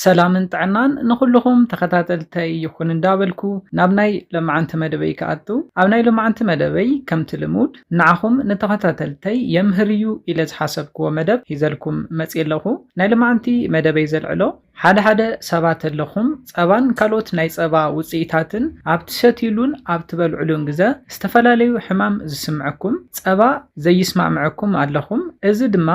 ሰላምን ጥዕናን ንኹልኹም ተኸታተልተይ ይኹን እንዳበልኩ ናብ ናይ ሎማዓንቲ መደበይ ክኣቱ፣ ኣብ ናይ ሎማዓንቲ መደበይ ከምቲ ልሙድ ንዓኹም ንተኸታተልተይ የምህር እዩ ኢለ ዝሓሰብክዎ መደብ ሒዘልኩም መፅየ ኣለኹ። ናይ ሎማዓንቲ መደበይ ዘልዕሎ ሓደ ሓደ ሰባት ኣለኹም ጸባን ካልኦት ናይ ጸባ ውፅኢታትን ኣብ ትሰትዩሉን ኣብ ትበልዕሉን ግዘ ዝተፈላለዩ ሕማም ዝስምዐኩም፣ ጸባ ዘይስማምዐኩም ኣለኹም። እዚ ድማ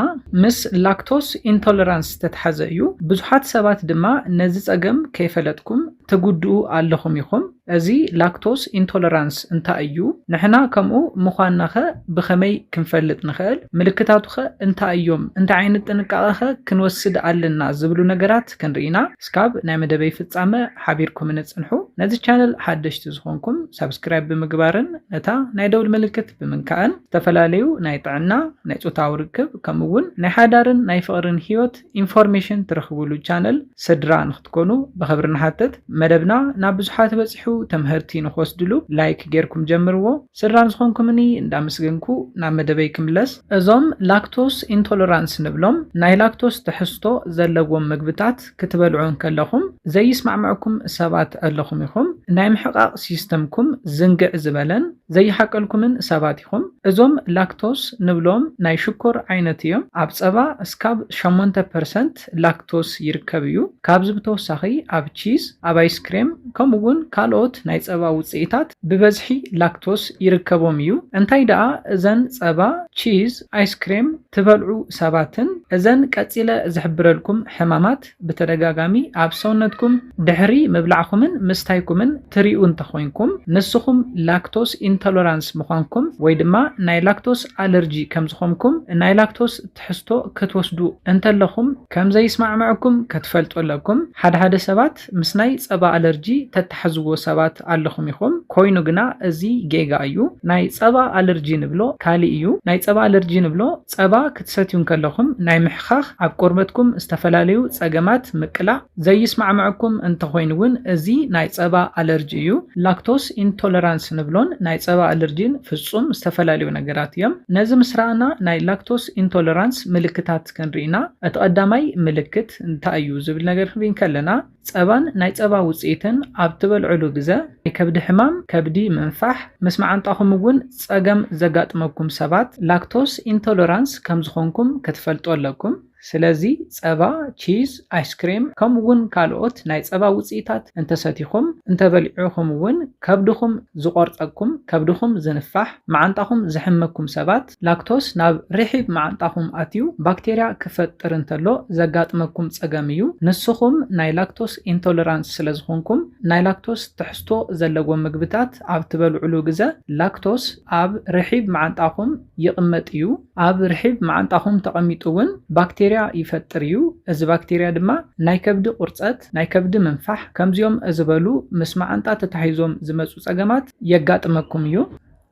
ምስ ላክቶስ ኢንቶለራንስ ዝተትሓዘ እዩ። ብዙሓት ሰባት ድማ ነዚ ጸገም ከይፈለጥኩም ትጉድኡ ኣለኹም ኢኹም። እዚ ላክቶስ ኢንቶለራንስ እንታይ እዩ? ንሕና ከምኡ ምዃንናኸ ብኸመይ ክንፈልጥ ንኽእል? ምልክታቱኸ እንታይ እዮም? እንታይ ዓይነት ጥንቃቐኸ ክንወስድ ኣለና? ዝብሉ ነገራት ክንርኢና እስካብ ናይ መደበይ ፍጻመ ሓቢርኩም ንጽንሑ። ነዚ ቻነል ሓደሽቲ ዝኾንኩም ሳብስክራይብ ብምግባርን ነታ ናይ ደውል ምልክት ብምንካእን ዝተፈላለዩ ናይ ጥዕና፣ ናይ ጾታዊ ርክብ ከምኡ እውን ናይ ሓዳርን ናይ ፍቕርን ህይወት ኢንፎርሜሽን ትረኽብሉ ቻነል ስድራ ንክትኮኑ ብኽብሪ ንሓትት። መደብና ናብ ብዙሓት በፂሑ ተምህርቲ ንክወስድሉ ላይክ ጌርኩም ጀምርዎ። ስድራ ንዝኾንኩምኒ እንዳመስገንኩ ናብ መደበይ ክምለስ። እዞም ላክቶስ ኢንቶለራንስ ንብሎም ናይ ላክቶስ ትሕዝቶ ዘለዎም ምግብታት ክትበልዑ እንከለኹም ዘይስማዕምዕኩም ሰባት ኣለኹም ኢኹም። ናይ ምሕቃቕ ሲስተምኩም ዝንግዕ ዝበለን ዘይሓቀልኩምን ሰባት ኢኹም። እዞም ላክቶስ ንብሎም ናይ ሽኮር ዓይነት እዮም። ኣብ ጸባ እስካብ ሸሞንተ ፐርሰንት ላክቶስ ይርከብ እዩ። ካብዚ ብተወሳኺ ኣብ ቺዝ፣ ኣብ ኣይስክሬም ከምኡ እውን ካልኦት ናይ ጸባ ውጽኢታት ብበዝሒ ላክቶስ ይርከቦም እዩ። እንታይ ደኣ እዘን ጸባ፣ ቺዝ፣ ኣይስክሬም ትበልዑ ሰባትን እዘን ቀጺለ ዝሕብረልኩም ሕማማት ብተደጋጋሚ ኣብ ሰውነትኩም ድሕሪ ምብላዕኩምን ምስታይኩምን ትሪኡ እንተኾይንኩም፣ ንስኹም ላክቶስ ኢንቶለራንስ ምዃንኩም ወይ ድማ ናይ ላክቶስ ኣለርጂ ከም ዝኾንኩም ናይ ላክቶስ ትሕዝቶ ክትወስዱ እንተለኹም ከም ዘይስማዕምዐኩም ክትፈልጡ ኣለኩም። ሓደ ሓደ ሰባት ምስ ናይ ጸባ ኣለርጂ ተተሓዝዎ ሰባት ኣለኹም ኢኹም። ኮይኑ ግና እዚ ጌጋ እዩ። ናይ ጸባ ኣለርጂ ንብሎ ካሊእ እዩ። ናይ ጸባ ኣለርጂ ንብሎ ጸባ ክትሰትዩ እንከለኹም ናይ ምሕኻኽ፣ ኣብ ቆርበትኩም ዝተፈላለዩ ጸገማት ምቅላዕ፣ ዘይስማዕምዐኩም እንተኾይኑ እውን እዚ ናይ ጸባ ኣለርጂ እዩ። ላክቶስ ኢንቶለራንስ ንብሎን ናይ ጸባ ኣለርጂን ፍጹም ዝተፈላለዩ ነገራት እዮም። ነዚ ምስ ረኣና ናይ ላክቶስ ኢንቶለራንስ ምልክታት ክንርኢና፣ እቲ ቀዳማይ ምልክት እንታይ እዩ ዝብል ነገር ክንርኢ እንከለና፣ ጸባን ናይ ጸባ ውጽኢትን ኣብ ትበልዕሉ ግዘ ናይ ከብዲ ሕማም፣ ከብዲ ምንፋሕ፣ ምስ መዓንጣኹም እውን ጸገም ዘጋጥመኩም ሰባት ላክቶስ ኢንቶለራንስ ከም ዝኾንኩም ክትፈልጡ ኣለኩም። ስለዚ ጸባ፣ ቺዝ፣ ኣይስክሬም ከምኡ እውን ካልኦት ናይ ጸባ ውጽኢታት እንተሰቲኹም፣ እንተበሊዕኹም እውን ከብድኹም ዝቆርጸኩም፣ ከብድኹም ዝንፋሕ፣ መዓንጣኹም ዝሕመኩም ሰባት ላክቶስ ናብ ርሒብ መዓንጣኹም ኣትዩ ባክቴርያ ክፈጥር እንተሎ ዘጋጥመኩም ጸገም እዩ። ንስኹም ናይ ላክቶስ ኢንቶለራንስ ስለ ዝኾንኩም ናይ ላክቶስ ትሕዝቶ ዘለዎም ምግብታት ኣብ ትበልዕሉ ግዘ ላክቶስ ኣብ ርሒብ መዓንጣኹም ይቕመጥ እዩ። ኣብ ርሒብ መዓንጣኹም ተቐሚጡ እውን ባክቴርያ ይፈጥር እዩ። እዚ ባክቴርያ ድማ ናይ ከብዲ ቁርፀት፣ ናይ ከብዲ ምንፋሕ ከምዚኦም ዝበሉ ምስ መዓንጣ ተታሒዞም ዝመፁ ፀገማት የጋጥመኩም እዩ።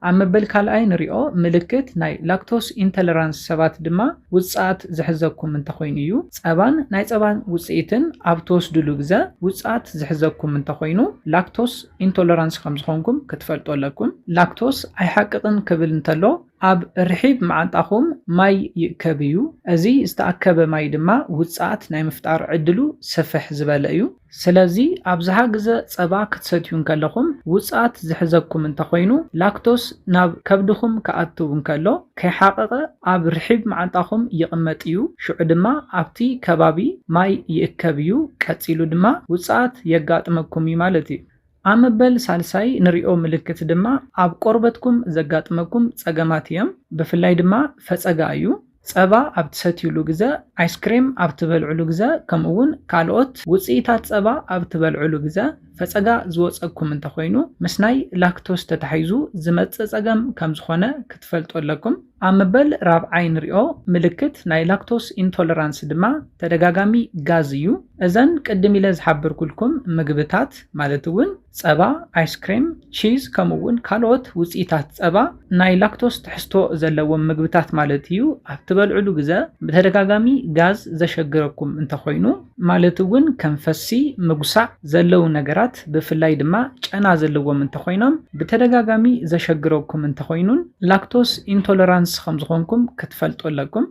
ኣብ መበል ካልኣይ ንሪኦ ምልክት ናይ ላክቶስ ኢንተለራንስ ሰባት ድማ ውፅኣት ዝሕዘኩም እንተኾይኑ እዩ። ፀባን ናይ ፀባን ውፅኢትን ኣብ ትወስድሉ ግዘ ውፅኣት ዝሕዘኩም እንተኾይኑ ላክቶስ ኢንቶለራንስ ከም ዝኾንኩም ክትፈልጡ ኣለኩም። ላክቶስ ኣይሓቅቕን ክብል እንተሎ ኣብ ርሒብ መዓንጣኹም ማይ ይእከብ እዩ። እዚ ዝተኣከበ ማይ ድማ ውፅኣት ናይ ምፍጣር ዕድሉ ስፍሕ ዝበለ እዩ። ስለዚ ኣብዝሓ ግዘ ፀባ ክትሰትዩ እንከለኹም ውፅኣት ዝሕዘኩም እንተኾይኑ ላክቶስ ናብ ከብድኹም ክኣትው እንከሎ ከይሓቐቐ ኣብ ርሒብ መዓንጣኹም ይቕመጥ እዩ። ሽዑ ድማ ኣብቲ ከባቢ ማይ ይእከብ እዩ። ቀፂሉ ድማ ውፅኣት የጋጥመኩም እዩ ማለት እዩ። ኣብ መበል ሳልሳይ ንሪኦ ምልክት ድማ ኣብ ቆርበትኩም ዘጋጥመኩም ፀገማት እዮም። ብፍላይ ድማ ፈፀጋ እዩ። ፀባ ኣብ ትሰትዩሉ ግዘ፣ ኣይስክሬም ኣብ ትበልዕሉ ግዘ፣ ከምኡ እውን ካልኦት ውፅኢታት ፀባ ኣብ ትበልዕሉ ግዘ ፈፀጋ ዝወፀኩም እንተኾይኑ ምስ ናይ ላክቶስ ተታሒዙ ዝመፅእ ፀገም ከም ዝኾነ ክትፈልጡ ኣለኩም። ኣብ መበል ራብዓይ ንሪኦ ምልክት ናይ ላክቶስ ኢንቶለራንስ ድማ ተደጋጋሚ ጋዝ እዩ። እዘን ቅድም ኢለ ዝሓበርኩልኩም ምግብታት ማለት እውን ፀባ፣ ኣይስክሬም፣ ቺዝ ከምኡ እውን ካልኦት ውፅኢታት ፀባ ናይ ላክቶስ ትሕዝቶ ዘለዎም ምግብታት ማለት እዩ። ኣብ ትበልዕሉ ግዘ ብተደጋጋሚ ጋዝ ዘሸግረኩም እንተኾይኑ ማለት እውን ከም ፈሲ፣ ምጉሳዕ ዘለዉ ነገራት ብፍላይ ድማ ጨና ዘለዎም እንተኾይኖም ብተደጋጋሚ ዘሸግረኩም እንተኾይኑን ላክቶስ ኢንቶለራንስ ከም ዝኾንኩም ክትፈልጡ ኣለኩም።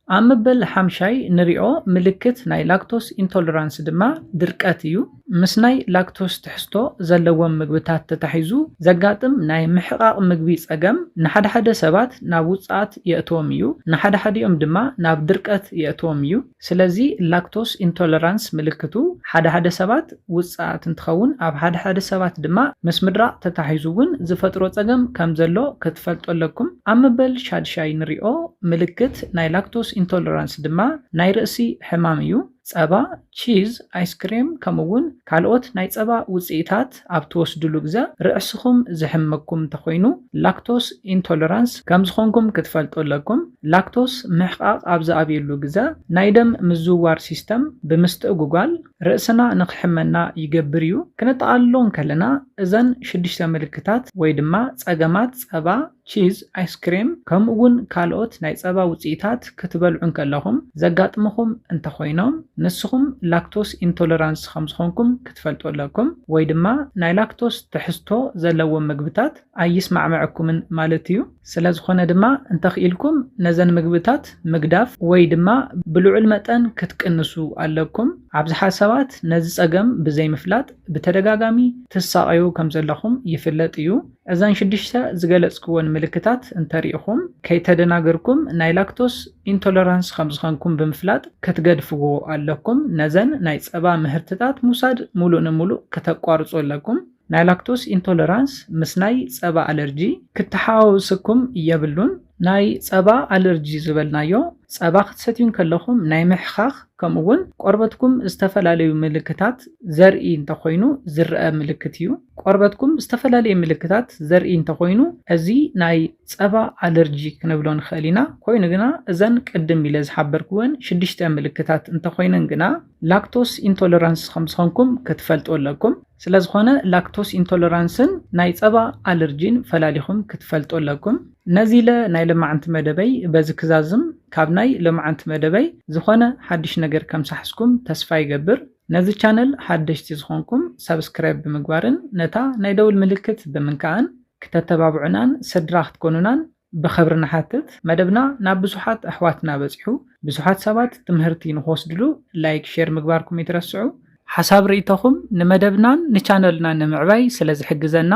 ኣብ መበል ሓምሻይ ንሪኦ ምልክት ናይ ላክቶስ ኢንቶለራንስ ድማ ድርቀት እዩ። ምስ ናይ ላክቶስ ትሕዝቶ ዘለዎም ምግብታት ተታሒዙ ዘጋጥም ናይ ምሕቓቕ ምግቢ ጸገም ንሓደ ሓደ ሰባት ናብ ውጽኣት የእትዎም እዩ፣ ንሓደ ሓዲኦም ድማ ናብ ድርቀት የእትዎም እዩ። ስለዚ ላክቶስ ኢንቶለራንስ ምልክቱ ሓደ ሓደ ሰባት ውጽኣት እንትኸውን ኣብ ሓደ ሓደ ሰባት ድማ ምስ ምድራቕ ተታሒዙ እውን ዝፈጥሮ ጸገም ከም ዘሎ ክትፈልጡ ኣለኩም። ኣብ መበል ሻድሻይ ንሪኦ ምልክት ናይ ላክቶስ ኢንቶለራንስ ድማ ናይ ርእሲ ሕማም እዩ። ጸባ፣ ቺዝ፣ ኣይስክሬም ከምኡ እውን ካልኦት ናይ ጸባ ውጽኢታት ኣብ ትወስድሉ ግዘ ርእስኹም ዝሕመኩም እንተኾይኑ ላክቶስ ኢንቶለራንስ ከም ዝኾንኩም ክትፈልጡ ኣለኩም። ላክቶስ ምሕቓቕ ኣብ ዝኣብየሉ ግዘ ናይ ደም ምዝውዋር ሲስተም ብምስትእጉጓል ርእስና ንኽሕመና ይገብር እዩ። ክነጠቓልሎ እንከለና እዘን ሽዱሽተ ምልክታት ወይ ድማ ጸገማት ጸባ፣ ቺዝ፣ ኣይስክሬም ከምኡ እውን ካልኦት ናይ ጸባ ውጽኢታት ክትበልዑ እንከለኹም ዘጋጥምኹም እንተኾይኖም ንስኹም ላክቶስ ኢንቶለራንስ ከም ዝኾንኩም ክትፈልጡ ኣለኩም ወይ ድማ ናይ ላክቶስ ትሕዝቶ ዘለዎም ምግብታት ኣይስማዕምዐኩምን ማለት እዩ። ስለ ዝኾነ ድማ እንተኽኢልኩም ነዘን ምግብታት ምግዳፍ ወይ ድማ ብልዑል መጠን ክትቅንሱ ኣለኩም። ኣብዝሓ ሰባት ነዚ ጸገም ብዘይምፍላጥ ብተደጋጋሚ ትሳቐዩ ከም ዘለኹም ይፍለጥ እዩ። እዘን ሽዱሽተ ዝገለጽክወን ምልክታት እንተሪኢኹም ከይተደናገርኩም ናይ ላክቶስ ኢንቶለራንስ ከም ዝኾንኩም ብምፍላጥ ክትገድፍዎ ኣለኩም። ነዘን ናይ ጸባ ምህርትታት ምውሳድ ሙሉእ ንሙሉእ ከተቋርጹ ኣለኩም። ናይ ላክቶስ ኢንቶለራንስ ምስ ናይ ጸባ ኣለርጂ ክተሓዋወሰኩም የብሉን። ናይ ጸባ ኣለርጂ ዝበልናዮ ጸባ ክትሰትዩ እንከለኹም ናይ ምሕኻኽ ከምኡ እውን ቆርበትኩም ዝተፈላለዩ ምልክታት ዘርኢ እንተኾይኑ ዝረአ ምልክት እዩ። ቆርበትኩም ዝተፈላለየ ምልክታት ዘርኢ እንተኾይኑ እዚ ናይ ጸባ ኣለርጂ ክንብሎ ንኽእል ኢና። ኮይኑ ግና እዘን ቅድም ኢለ ዝሓበርክወን ሽዱሽተ ምልክታት እንተኾይነን ግና ላክቶስ ኢንቶለራንስ ከም ዝኾንኩም ክትፈልጡ ኣለኩም። ስለ ዝኾነ ላክቶስ ኢንቶለራንስን ናይ ጸባ ኣለርጂን ፈላሊኹም ክትፈልጡ ኣለኩም። ነዚ ኢለ ናይ ሎማዓንቲ መደበይ በዚ ክዛዝም፣ ካብ ናይ ሎማዓንቲ መደበይ ዝኾነ ሓድሽ ነገር ከም ሳሕስኩም ተስፋ ይገብር። ነዚ ቻነል ሓደሽቲ ዝኾንኩም ሳብስክራይብ ብምግባርን ነታ ናይ ደውል ምልክት ብምንካእን ክተተባብዑናን ስድራ ክትኮኑናን ብኽብሪ ንሓትት። መደብና ናብ ብዙሓት ኣሕዋትና በጺሑ ብዙሓት ሰባት ትምህርቲ ንኽወስድሉ ላይክ፣ ሼር ምግባርኩም ይትረስዑ። ሓሳብ ርእይቶኹም ንመደብናን ንቻነልናን ንምዕባይ ስለ ዝሕግዘና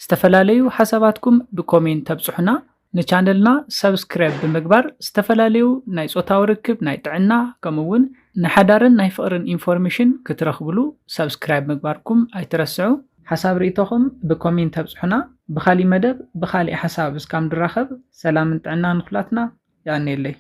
ዝተፈላለዩ ሓሳባትኩም ብኮሜንት ተብጽሑና። ንቻነልና ሰብስክራይብ ብምግባር ዝተፈላለዩ ናይ ጾታዊ ርክብ፣ ናይ ጥዕና ከምኡ እውን ናይ ሓዳርን ናይ ፍቕርን ኢንፎርሜሽን ክትረኽብሉ ሰብስክራይብ ምግባርኩም ኣይትረስዑ። ሓሳብ ርእይቶኹም ብኮሜንት ተብጽሑና። ብኻሊእ መደብ ብኻሊእ ሓሳብ እስካብ ንራኸብ ሰላምን ጥዕና ንኹላትና። የቐንየለይ።